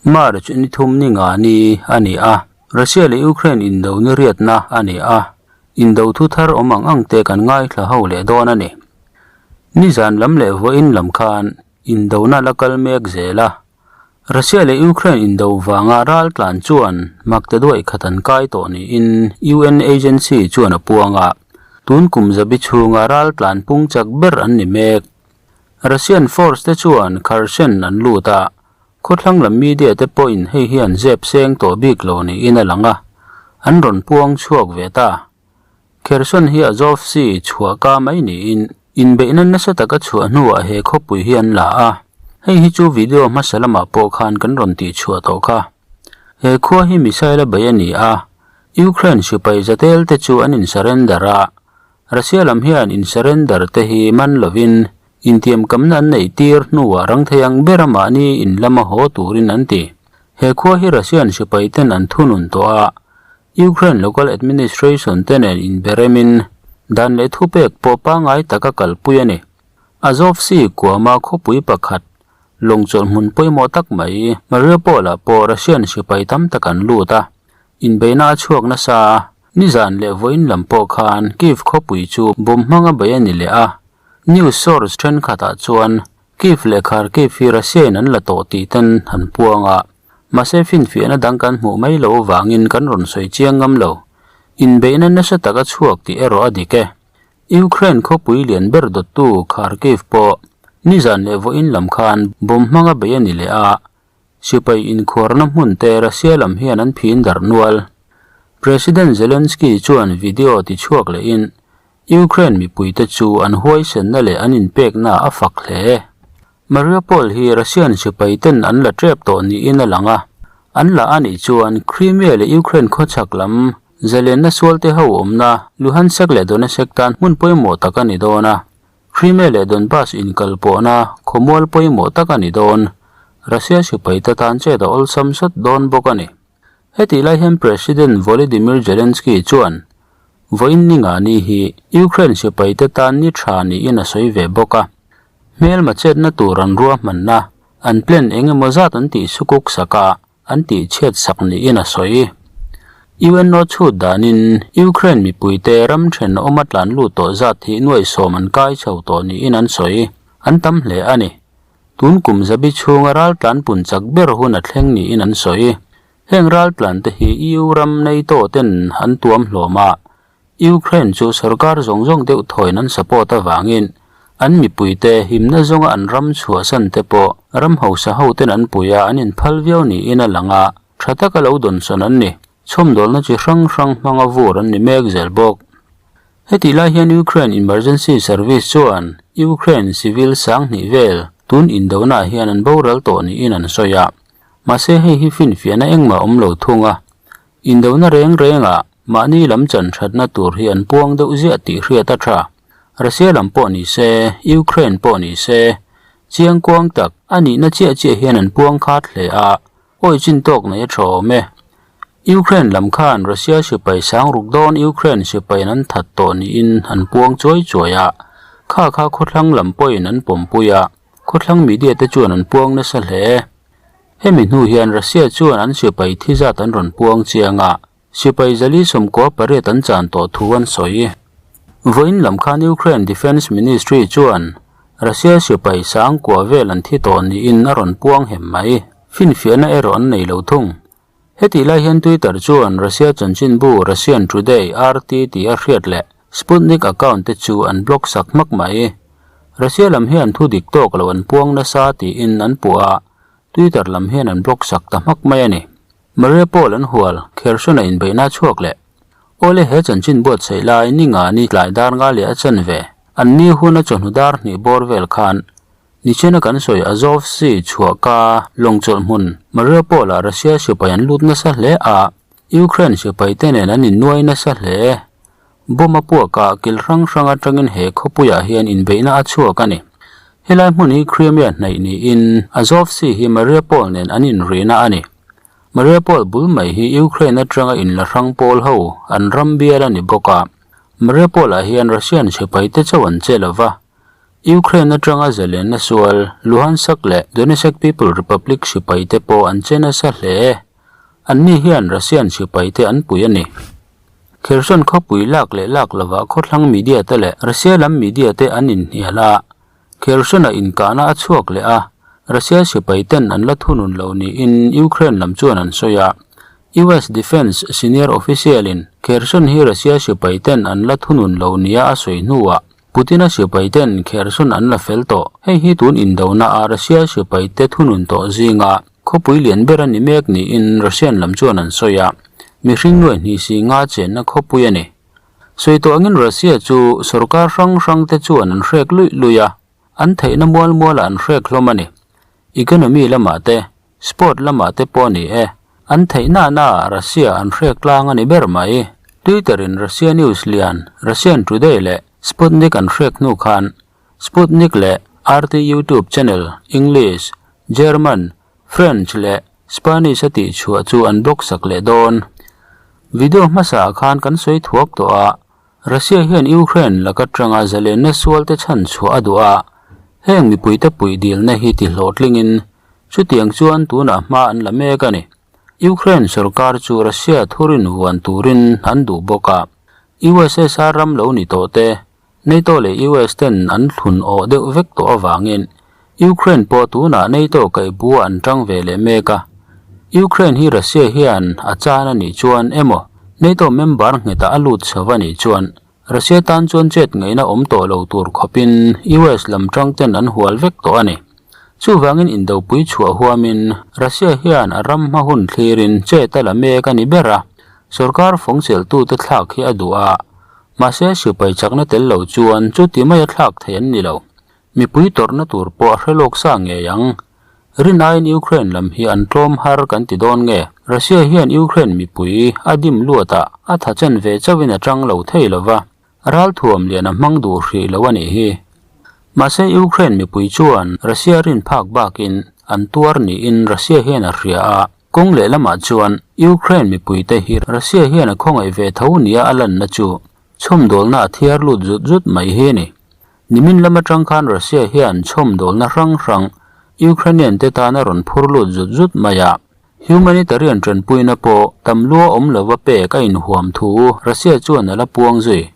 March ni thum ni nga ni a ni a, Russia leh Ukraine indo ni riatna a ni a, indo thu thar awm ang ang te kan ngaithla ho leh dawn a ni. Nizan lam leh vawiin lam khan indona la kal mek zel a, Russia leh Ukraine indo vanga ral tlan chuan makte duaih khat an kai tawh niin UN agency chuan a puang a, tun kum zabi chhunga ral tlan pung chak ber an ni mek. Russian force te chuan Kherson an lut a, khawthlang lam media te pawhin hei hian zep seng tawh bik lo niin a lang a, an rawn puang chhuak ve ta. Kherson hi Azov Sea chhuah ka mai niin inbeihna nasa taka chhuah hnuah he khawpui hi an la a, hei hi chu video hmasa lamah pawh khan kan rawn tih chhuah tawh kha. He khua hi missile a bei a ni a, Ukraine sipai zatel te chu an in surrender a, Russia lam hian in surrender te hi man lovin intiamkamna an neih tir hnuah rang thei ang ber a mahni in lama haw turin an ti. He khua hi Russian sipai ten an thunun tawh a, Ukraine local administration te nen inberemin dan leh thupek pawh pangngai taka kalpui a ni. Azov Sea kuama khawpui pakhat lawngchawlh hmun pawimawh tak mai Mariupol-ah pawh Russian sipai tam tak an lut a, Inbeihna a chhuak nasa a, nizan leh vawiin lam pawh khan Kyiv khawpui chu bomb hmanga bei a ni leh a. News source thenkhatah chuan Kyiv leh Kharkiv hi Russia-in an la tawh tih ten an puang a, mahse finfiahna dang kan hmuh mai loh avangin kan rawn sawi chiang ngam lo. Inbeihna nasa tak a chhuak tih erawh a dik e. Ukraine khawpui lian ber dawttu Kharkiv pawh nizan leh vawiin lam khan bomb hmanga bei a ni leh a, Sipai inkhuarna hmun te Russia lam hian an phin darh nual. President Zelensky chuan video ti chhuak lehin Ukraine mipuite chu an huaisenna leh an inpekna a fak hle. Mariupol hi Russian sipai ten an la tep tawh niin a lang a, an la a nih chuan Crimea leh Ukraine khawchhak lam zalenna sualte ho awmna Luhansk leh Donetsk tan hmun pawimawh tak a ni dawn a. Crimea leh Donbas inkalpawhna khawmual pawimawh tak a ni dawn. Russia sipaite tan chet a awlsam sawt dawn bawk a ni. Hetih lai hian President Volodymyr Zelensky chuan vawiin ni nga ni hi Ukraine sipaite tan ni tha niin a sawi ve bawk a. Hmelma chetna tur an ruahmanna, an plan eng emaw zat an tih sukuk sak a, an tih chhiat sak niin a sawi. UNO chhut danin Ukraine mipuite ram thenawma tlan lut tawh zat hi nuaihsawm an kai chho tawh niin an sawi. An tam hle a ni. Tun kum zabi chhunga ral tlan pun chak ber hun a thleng niin an sawi. Heng ral tlan te hi EU ram NATO ten an tuam hlawm a, Ukraine chu sorkar zawng zawng deuh thawiin an support avangin an mipuite himna zawnga an ram chhuahsan te pawh ram hausa hoten an pui a, an inphal viau niin a lang a, tha taka lo dawnsawn an ni. Chhawmdawlna chi hrang hrang hmanga vur an ni mek zel bawk. Hetih lai hian Ukraine Emergency Service chuan Ukraine civil sanghnih vel tun indona ah hian an boral tawh niin an sawi a, mahse hei hi finfiahna engmah awm lo thung a, Indona reng rengah mahni lam chan thatna tur hi an puang deuh ziah tih hriat a tha. Russia lam pawh ni se, Ukraine pawh ni se, chiangkuang tak a nihna chiah chiah hian an puang khat hle a, awi chin tawk nei a tha awm e. Ukraine lam khan Russia sipai sang ruk dawn Ukraine sipaiin an that tawh niin an puang chuai chuai a, kha kha khawthlang lam pawhin an pawmpui a, khawthlang media te chuan an puang nasa hle. Hemi hnu hian Russia chuan an sipai thi zat an rawn puang chiang a, sipai zali sawmkua pariat an chan tawh thu an sawi. Vawiin lam khan Ukraine Defence Ministry chuan Russia sipai sangkua vel an thi tawh niin a rawn puang hem mai. Finfiahna erawh an nei lo thung. Hetih lai hian Twitter chuan Russia chanchinbu Russian Today, RT, tih a hriat leh Sputnik account te chu an block sak hmak mai. Russia lam hian thu dik tawk lo an puang nasa tiin an puh a, Twitter lam hian an block sak ta hmak mai a ni. Mariupol an hual, Kherson-a inbeihna chhuak leh Awle he chanchin buatsaih lai ni nga ni tlai dar nga leh a chan ve. An ni hun a chawhnu dar hnih bawr vel khan Nichena kan sawi Azov Sea chhuah ka lawngchawlh hmun Mariupol-ah Russia sipai an lut nasa hle a, Ukraine sipai te nen an innuai nasa hle. Bomb a puak a, kil hrang hrang atangin he khawpuiah hian inbeihna a chhuak a ni. Helai hmun hi Crimea hnaih niin Azov Sea hi Mariupol nen an inrihna a ni. Mariupol bul mai hi Ukraine atanga inla hrang pawl ho an ram bial a ni bawk a, Mariupol-ah hian Russian sipai te chauh an che lova. Ukraine atanga zalenna sual Luhansk leh Donetsk People Republic sipaite pawh an che nasa hle. Anni hian Russian sipaite an pui a ni. Kherson khawpui lak leh lak lovah khawthlang media te leh Russia lam media te an inhnial a, Kherson-a inkahna a chhuak leh a, Russia sipaiten an la thunun lo niin Ukraine lam chuan an sawi a. US Defence senior official-in Kherson hi Russia sipaiten an la thunun lo nia a sawi hnuah Putin-a sipaiten Kherson an la fel tawh. Hei hi tun indonaah Russia sipaite thunun tawh zinga Khawpui lian ber a ni mek niin Russian lam chuan an sawi a, mihring nuai hnih si nga chenna khawpui a ni. Sawi tawh angin Russia chu sorkar hrang hrang te chuan an hrek luih luih a, an theihna mual mualah an hrek hlawm a ni. Economy lamah te, sport lamah te pawh a ni e, an theihna naah Russia an hrek tlang a ni ber mai. Twitter in Russia news lian Russian Today leh Sputnik an hrek hnu khan Sputnik leh RT YouTube channel English, German, French leh Spanish a tihchhuah chu an block sak leh dawn. Video hmasa ah khan kan sawi thuak tawh a, Russia hian Ukraine laka tanga zalenna sualte chhan chhuah a duh a, heng mipuite puih dilna hi ti hlawhtlingin chutiang chuan tunah hma an la mek a ni. Ukraine sorkar chu Russia thurin vuan turin an duh bawk a, USSR ram lo ni tawh te NATO leh US ten an thlun awh deuh vek tawh avangin Ukraine pawh tunah NATO kaihbu an tang ve leh mek a. Ukraine hi Russia hian a chan a nih chuan emaw NATO member nghetah a lut chho a nih chuan Russia tan chuan chet ngaihna awm tawh lo tur khawpin US lam tang ten an hual vek tawh a ni. Chuvangin indopui chhuah huamin Russia hian a ram hma hun thlirin chet a la mek a ni ber a, sorkar fawngchelhtute thlak hi a duh a. Mahse, sipai chakna tel lo chuan chuti maia thlak thei an ni lo. Mipui tawrhna tur pawh a hre lawk sa ngei ang. Rin aiin Ukraine lam hi an tlawm har kan ti dawn nge? Russia hian Ukraine mipui a dim luatah a tha chen ve chauhin a tang lo thei lo va, ralthuam lian a hmang duh hrih lo a nih hi. Mahse, Ukraine mipui chuan Russia rin phak bakin an tuar niin Russia hian a hria a. Kawng lehlamah chuan Ukraine mipuite hi Russia hian a khawngaih ve tho nia a lanna chu chhawmdawlna a thiar lut zut zut mai hi a ni. Nimin lam atang khan Russia hian chhawmdawlna hrang hrang Ukrainian te tan a rawn phur lut zut zut mai a, humanitarian tanpuina pawh tam lua awm lova pek a inhuam thu Russia chuan a la puang zui.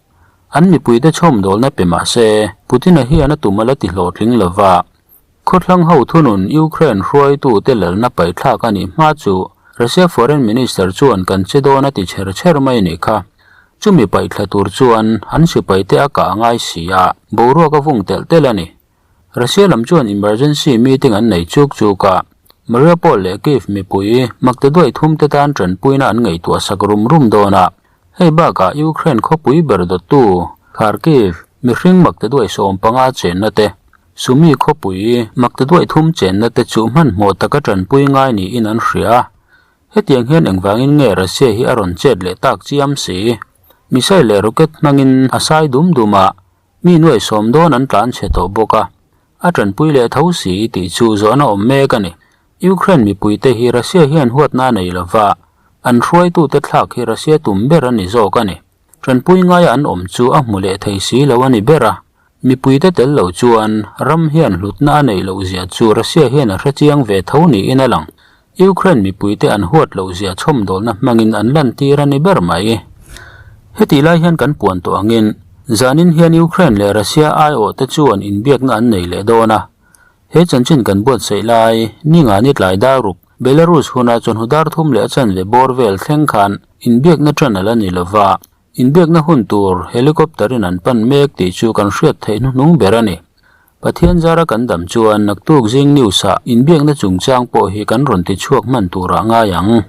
An mipuite chhawmdawlna pe mah se Putin-a hian a tum a la ti hlawhtling lova. Khawthlang ho thunun Ukraine hruaitute lalna paihthlak a nih hma chu Russia Foreign Minister chuan kan che dawn a ti chher chher mai a nih kha. Chumi paihthla tur chuan an sipaite a kah a ngai si a, boruak a vung telh telh a ni. Russia lam chuan emergency meeting an nei chuk chuk a, Mariupol leh Kyiv mipui maktaduai thumte tan tanpuina an ngaihtuah sak rum rum dawn a, hei bakah Ukraine khawpui ber dawttu Kharkiv mihring maktaduai 15 chenna te, Sumi khawpui maktaduai thum chenna te chu hmanhmawh taka tanpui ngai niin an hria a. Hetiang hian engvangin nge Russia hi a rawn chet leh tak chiam si? Missile leh rocket hmangin a sai dum dum a, mi nuai sawm dawn an tlan chhe tawh bawk a. A tanpui leh tho si tih chu zawhna awm mek a ni. Ukraine mipuite hi Russia hian huatna a nei lova, an hruaitute thlak hi Russia tum ber a ni zawk a ni. Tanpui ngaia an awm chu a hmu leh thei si lo a ni ber a. Mipuite tel lo chuan ram hian hlutna a neih loh zia chu Russia hian a hre chiang ve tho niin a lang. Ukraine mipuite an huat loh zia chhawmdawlna hmangin an lantir a ni ber mai. Hetih lai hian kan puan tawh angin zanin hian Ukraine leh Russia aiawhte chuan inbiakna an nei leh dawn a. He chanchin kan buatsaih lai ninga ni tlai daruk Belarus huna chawhnu dar thum leh a chanve bawr vel thleng khan inbiakna tan a la ni lova. Inbiakna hun tur helicopter in an pan mek tih chu kan hriat theih hnuhnung ber a ni. Pathian zara kan dam chuan naktuk zing news ah inbiakna chungchang pawh hi kan rawn ti chhuak hman turah ngai ang.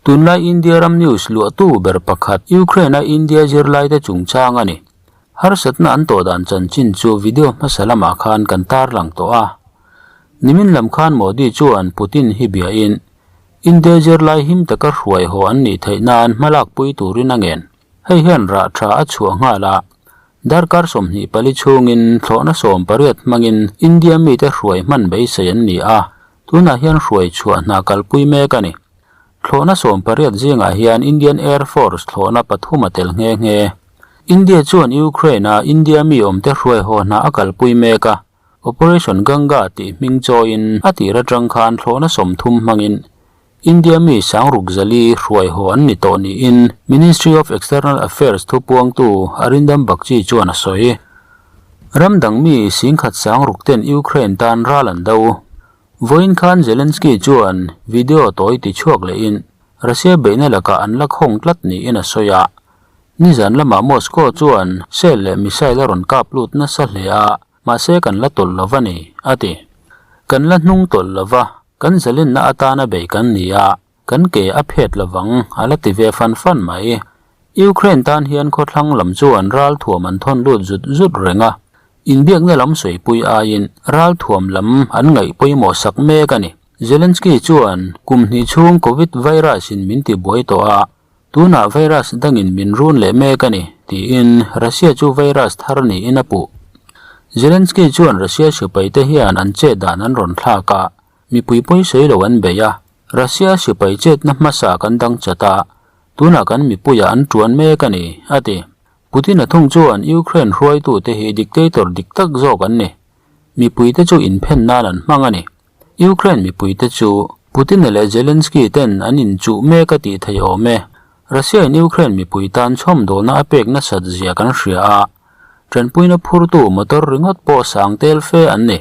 Tunlai India ram news luahtu ber pakhat Ukraine a India zirlaite chungchang a ni. Harsatna an tawh dan chanchin chu video hmasa lamah khan kan tarlang tawh a. Nimin lam khan Modi chuan Putin hi biain India zirlai him taka hruai haw an nih theih nan hmalakpui turin a ngen. Hei hian rah tha a chhuah nghal a, darkar 24 chhungin thlawhna 18 hmangin India mite hruai hman beisei an ni a, tunah hian hruai chhuah hna kalpui mek a ni. Thlawhna 18 zingah hian Indian Air Force thlawhna pathum a tel nghe nghe. India chuan Ukraine-a India mi awmte hruai haw hna a kalpui mek a, Operation Ganga tih hming chawiin a tir atang khan thlawhna 30 hmangin India mi sangruk zali hruai haw an ni tawh niin Ministry of External Affairs thupuangtu Arindam Bagchi chuan a sawi. Ram dang mi singkhat sangruk ten Ukraine tan ral an do. Vawiin khan Zelensky chuan video tawi ti chhuak lehin Russia beihna lakah an la khawng tlat niin a sawi a. Nizan lamah Moscow chuan shell leh missile a rawn kap lut nasa hle a, mahse kan la tawlh lo va ni, a ti. Kan la hnung tawlh lo va, kan zalenna atana bei kan ni a, kan ke a phet lovang, a la ti ve fan fan mai. Ukraine tan hian khawthlang lam chuan ralthuam an thawn lut zut zut reng a, inbiakna lam sawipui aiin ralthuam lam an ngaih pawimawh sak mek a ni. Zelensky chuan kum hnih chhung Covid virus in min tibuai tawh a, Tunah virus dangin min run leh mek a ni, tiin Russia chu virus thar niin a puh. Zelensky chuan Russia sipaite hian an chet dan an rawn thlak a, mipui pawisawi lo an bei a. Russia sipai chetna hmasa kan dang chat a, tunah kan mipuiah an tuan mek a ni, a ti. Putin-a thung chuan Ukraine hruaitute hi dictator dik tak zawk an ni. Mipuite chu inphen nan an hmang a ni. Ukraine mipuite chu Putin-a leh Zelensky ten an inchuh mek a tih theih awm e. Russia-in Ukraine mipui tan chhawmdawlna a pek nasat zia kan hria a, tanpuina phurtu motor ringawt pawh sang tel fe an ni.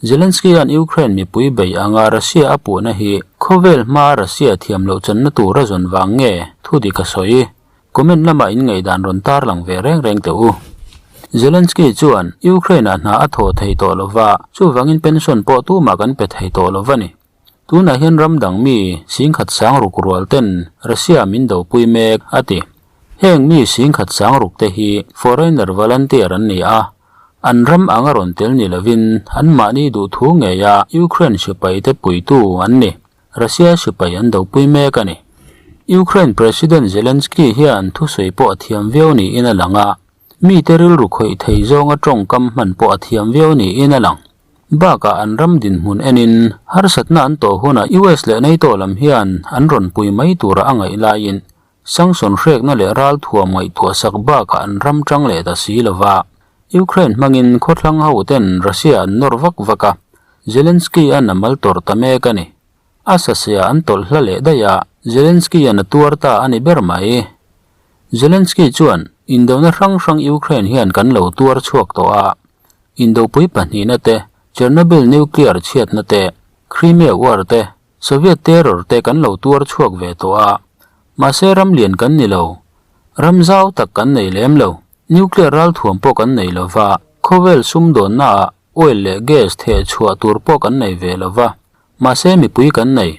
Zelensky-a'n Ukraine mipui bei anga Russia a puhna hi khawvel hmaa Russia thiam loh channa tur a zawn vang nge thu dik a sawi. Comment lamah in ngaihdan rawn tarlang ve reng reng teh u. Zelensky chuan Ukraine-ah hna a thawh thei tawh lo va, chuvangin pension pawh tumah kan pe thei tawh lo va ni. Tunah hian ram dang mi singkhat sang ruk rual ten Russia min dopui mek, a ti. Heng mi singkhat sang ruk te hi foreigner volunteer an ni a, an ram anga rawn tel ni lovin anmahni duhthu ngeia Ukraine sipaite puitu an ni. Russia sipai an dopui mek a ni. Ukraine President Zelensky hian thusawi pawh a thiam viau niin a lang a, mite rilru khawih thei zawnga tawngkam hman pawh a thiam viau niin a lang. Bakah an ram dinhmun enin harsatna an tawh hunah US leh NATO lam hian an rawn pui mai tura a ngaih laiin sanction hrekna leh ralthuam ngaihtuahsak bakah an ram tang leh ta si lova. Ukraine hmangin khawthlang hoten Russia an nawr vak vak a, Zelensky-a'n a mal tawrh ta mek a ni. A sasea an tawlh hla leh daih a, Zelensky-a'n a tuar ta a ni ber mai. Zelensky chuan, Indona hrang hrang Ukraine hian kan lo tuar chhuak tawh a, Indopui pahnihna te, Chernobyl nuclear chhiatna te, Crimea war te, Soviet terror te kan lo tuar chhuak ve tawh a, mahse ram lian kan ni lo. Ram zau tak kan nei lem lo. Nuclear ralthuam pawh kan nei lo va, khawvel sumdawnnaah Oil leh gas theh chhuah tur pawh kan nei ve lo va, mahse mipui kan nei.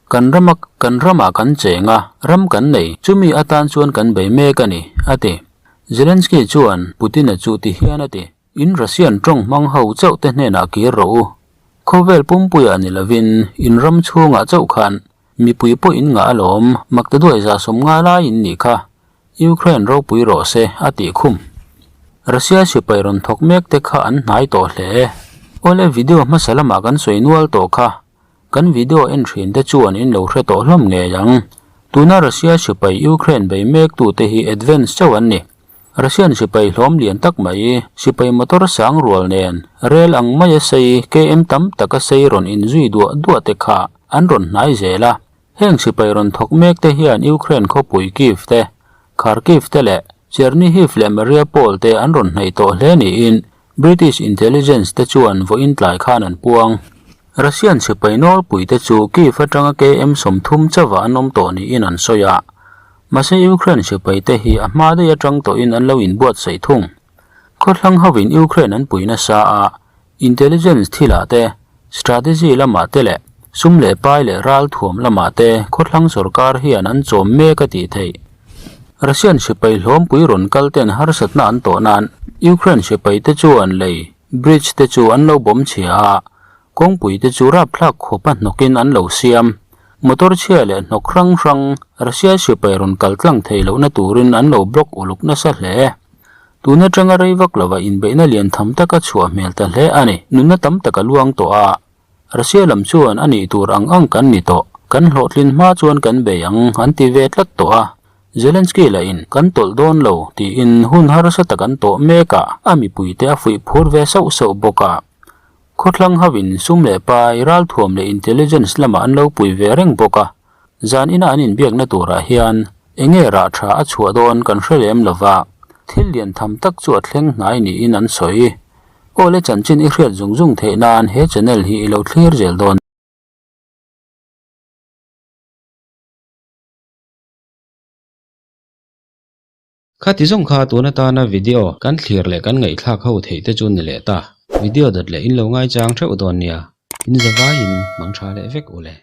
Kan rama kan ramah kan cheng a, ram kan nei, chumi atan chuan kan bei mek a ni, a ti. Zelensky chuan Putin-a chu ti hian a ti, In Russian tawng hmang ho chauh te hnenah kir rawh u. Khawvel pumpuiah ni lovin in ram chhungah chauh khan mipui pawh in ngah alawm, maktaduai za 50 lai in nih kha. Ukraine ropui rawh se a tih khum. Russia sipai rawn thawk mek te kha an hnai tawh hle. Awle video hmasa lamah kan sawi nual tawh kha. Kan video en thin te chuan in lo hre tawh hlawm ngei ang. Tuna Russia sipai Ukraine bei mek tu te hi advance chauh an ni. Russian sipai hlawm lian tak mai, sipai motor sang rual nen, rel ang maia sei KM tam taka sei rawn inzui duah duah te kha an rawn hnai zel a. Heng sipai rawn thawk mek te hian Ukraine khawpui Kyiv te, Kharkiv te leh Chernihiv leh Mariupol te an rawn hnaih tawh hle niin British intelligence te chuan vawiin tlai khan an puang. Russian sipai nawlpui te chu Kyiv atanga KM 30 chauhah an awm tawh niin an sawi a. Mahse Ukraine sipai te hi a hma daih atang tawhin an lo inbuatsaih thung. Khawthlang hovin Ukraine an pui nasa a, Intelligence thilah te, strategy lamah te leh sum leh pai leh ral thuam lamah te khawthlang sorkar hian an chawm mek a tih theih. Russian sipai hlawmpui rawn kal ten harsatna an tawh nan Ukraine sipai te chuan lei, bridge, te chu an lo bawm chhia a, kawngpui te chu rapthlak khawpa hnawkin an lo siam. Motor chhia leh hnawk hrang hrang Russia sipai rawn kal tlang thei lohna turin an lo block uluk nasa hle. Tun atanga rei vak lova inbeihna lian tham taka chhuah hmel ta hle a ni. Nunna tam tak a luang tawh a, Russia lam chuan a nih tur ang ang kan ni tawh, kan hlawhtlin hma chuan kan bei ang an ti ve tlat tawh a. Zelensky lahin kan tawlh dawn lo tiin hun harsa tak an tawh mek a, a mipuite a fuih phur ve sauh sauh bawk a. Khawthlang hovin sum leh pai, ralthuam leh intelligence lamah an lo pui ve reng bawk a. Zan ina an inbiakna turah hian enge rah tha a chhuah dawn kan hre lem lo va, thil lian tham tak chu a thleng hnai niin an sawi. Aw le chanchin i hriat zung zung theih nan he channel hi i lo thlir zel dawn. Khati zawng kha tun atana video kan thlir leh kan ngaihthlak ho theih te chu ni leh ta. Video dawt leh in lo ngaichang theuh dawn nia. In zavaiin hmang tha leh vek u le.